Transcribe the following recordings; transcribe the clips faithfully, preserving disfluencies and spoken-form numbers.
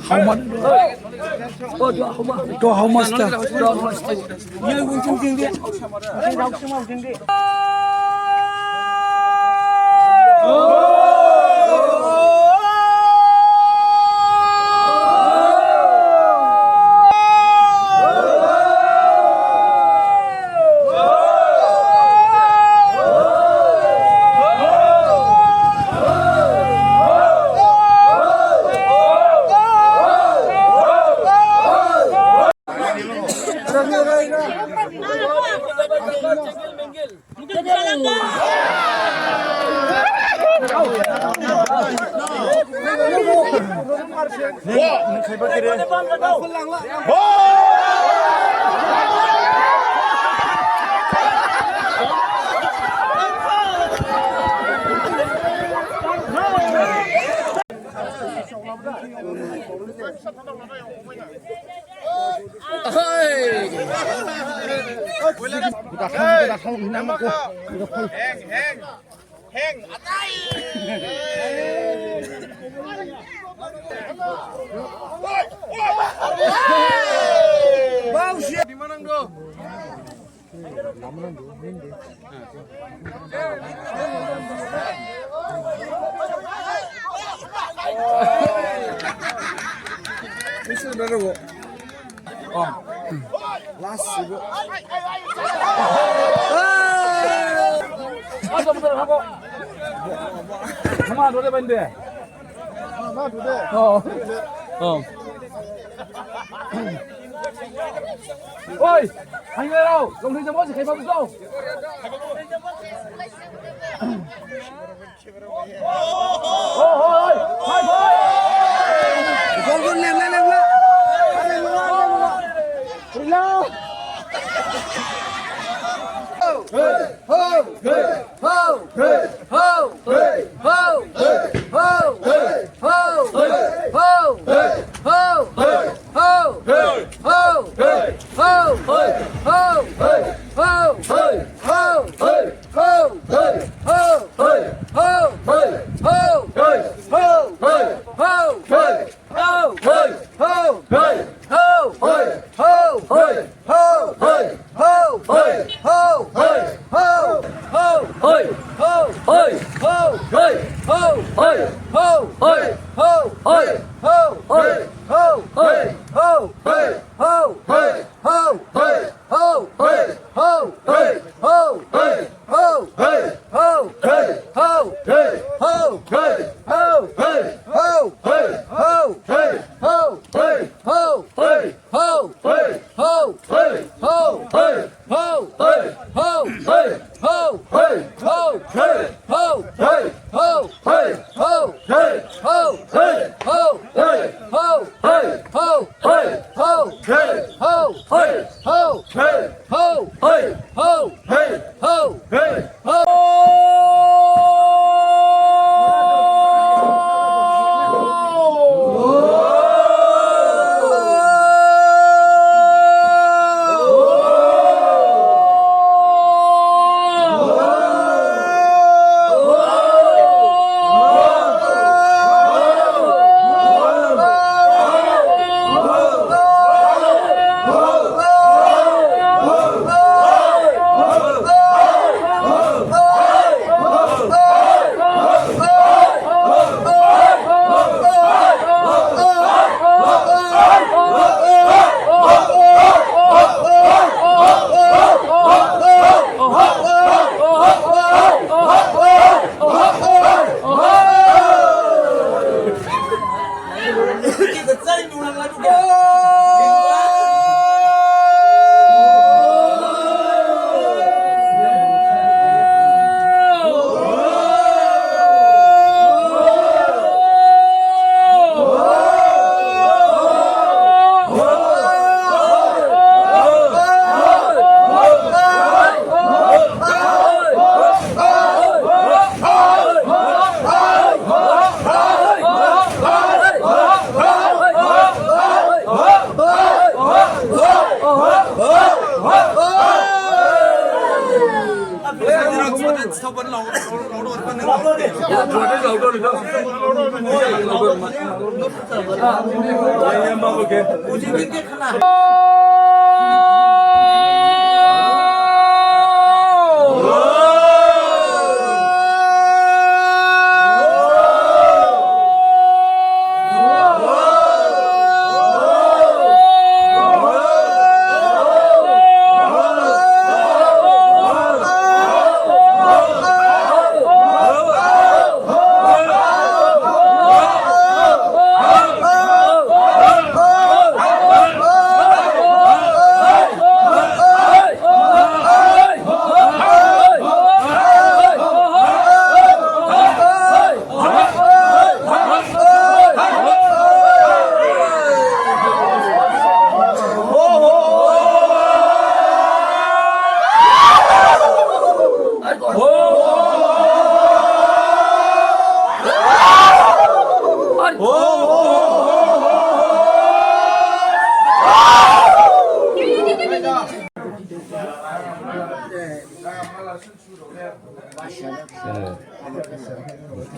How much? To how much? Last. Sama dole bende. Oh. Oh. Oi, hai ngai rao, long thai jabo se khai ba bu dong. Oh, oi, oi, hai, hai. Gol, gol, lem, lem, lem, lem. Lem, lem, lem, lem. Reload. Hey, hey, hey.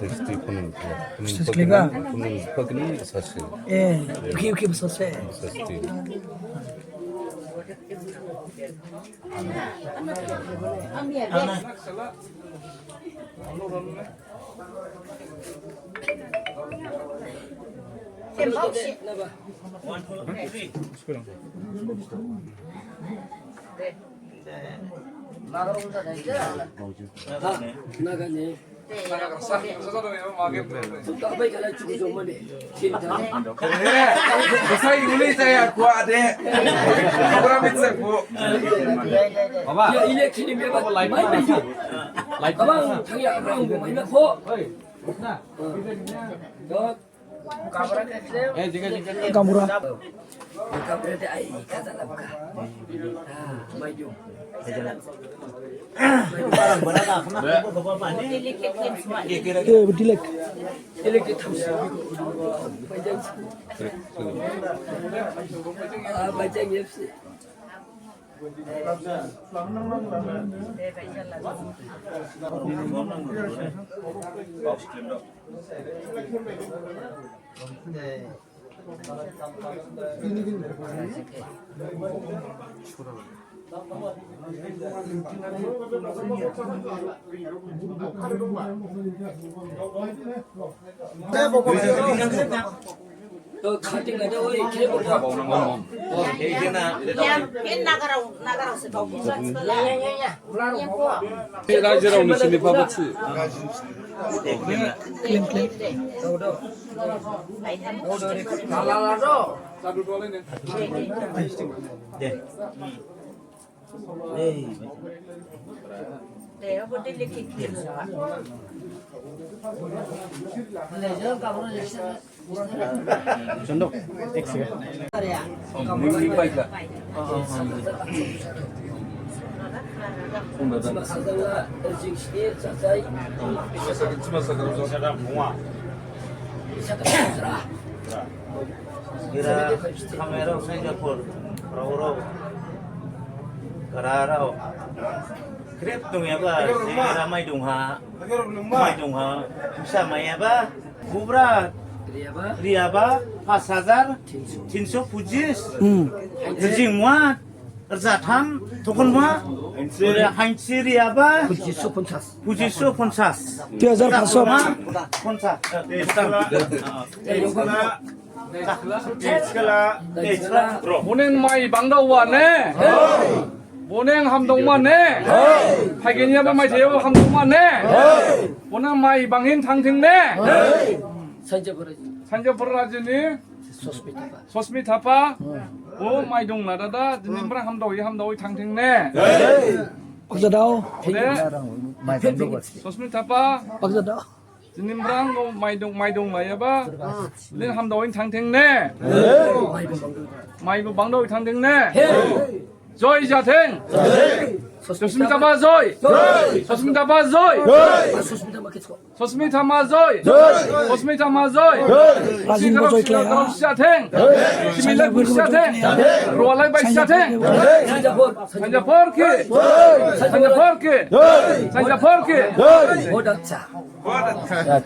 Tasty kunun. Tasty ka? Kunun pagni sase. Eh, okay, okay, sase. Tasty. Gamura. Eh, dilek. Raijirao nisi ni phabathi. Chandok, ek second. Gira, kamera, Singapore, rao rao, gara rao, khrip dongyaba, gira Maidong ha, Maidong ha, phisa maiyaba, bubra, riyaba, pas hajar, tinso pujis, hmm, jing muat, Rja tham, thokon ma, hainsi riyaba, pujis so ponchas. Pujis so ponchas. Dui hajar paanso. Ponchas. Boneng mai bangdaoba ne? Boneng hamdongma ne? Phaiginyaba maithai yaba hamdongma ne? Boneng mai banghin thangthing ne? Sanjapur rajini. Sosmita pa. Sosmita pa. Hmm. O Maidong na dada, dini, hmm, bra hamdaohi, hamdaohi thangthing ne. Hey. Pakjadao. Ode. Sosmita pa. Pakjadao. Dini bra hamdao Maidong, Maidong laiyaba. Hmm. Dini hamdaohi thangthing ne. Hey. Maibo bangdaohi thangthing ne. Hey. Joy jathing. Joy. Sosmita pa joy. Joy. Sosmita pa joy. Joy. Sosmita ma khe Sosmita ma joy. Joy. Sosmita ma joy. Joy. Rajin bo joy khlai ha. Sosmita ma joy. Sosmita ma joy. Rualai bai jathing. Joy. Sanjapur. Sanjapur ki. Joy. Sanjapur ki. Joy. Sanjapur ki. Joy. Bahut accha. Bahut accha.